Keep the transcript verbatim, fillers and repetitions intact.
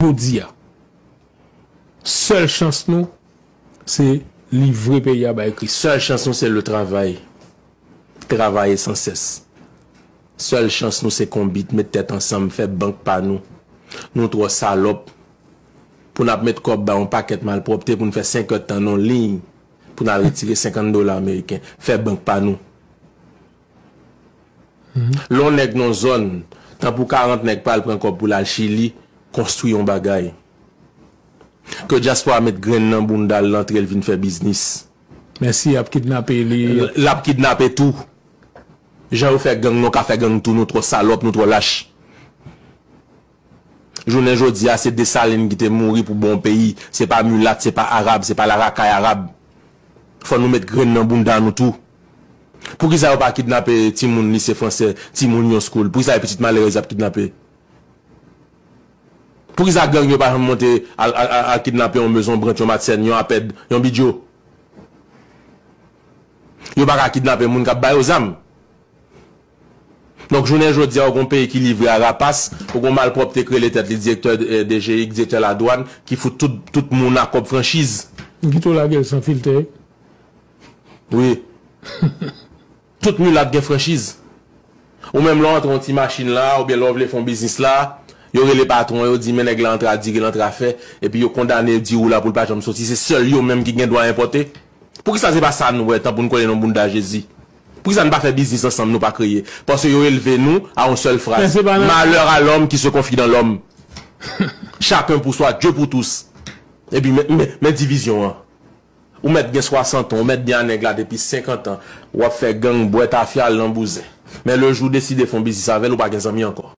Jodi a, sèl chans nou, se livre peyi a bay Kris. Sèl chans nou, se le travay. Travay san sès. Sèl chans nou, se konbit, met tèt ansanm, fè bank pa nou. Nou twò salòp pou n ap met kòb ba yon pakèt malpwòpte pou n fè senk èdtan nan liy pou n al retire senkant dola ameriken. Fè bank pa nou. Lè yon nèg nan zòn, tan pou karant nèg pa al pran kòb pou l al Chili, konstwi yon bagay. Ke dyaspora met grenn nan bounda l, l antre, l vin fè biznis. Mèsi, y ap kidnape li. L ap kidnape tou. Jan yo fè gang, nou ka fè gang tou, nou twò salòp, nou twò lach. Jounen jodi a, se Desalin ki te mouri pou bon peyi. Se pa milat, se pa arab, se pa larakay arab. Fò nou met grenn nan bounda nou tou. Poukisa yo pa kidnape timoun lise fransè, timoun yon school? Poukisa e pitit malerèz y ap kidnape? Poukisa gang yo pa janm monte al, al, al, al kidnape yon mezon brant, yon matsèn, yon apèd, yon bidjo? Yo pa ka kidnape moun k ap ba yo zam. Donk, jounen jodi a, ou gon peyi ki livre a rapas, ou gon malpwòpte k rele tèt li direktè, eh, D G I, direktè ladwàn, ki fout tout, tout moun a kòb franchiz. Gito lage l san filtè. Wi. Tout milat gen franchiz. Ou menm lè w antre yon ti machin la, oubyen lè w vle fè yon biznis la, yo rele patwon, yo di, men nèg la antre a dire, l antre a fè, epi yo kondane, yo di ou la pou l pa janm soti. Se sèl yo menm ki gen dwa enpòte. Poukisa se pa sa nou wè, tan pou n kole nan bounda Jezi? Poukisa n pa fè biznis ansanm, nou pa kreye? Paske yo elve nou a yon sèl fraz: Malheur à l'homme qui se confie dans l'homme. Chacun pour soi, Dieu pour tous. Epi men, men, men divizyon an. Ou mèt gen swasant an, ou mèt byen a nèg la depi senkant an, w ap fè gang, bwè tafya, al nan bouzen. Men le jou w deside fè yon biznis avè l, ou pa gen zanmi ankò.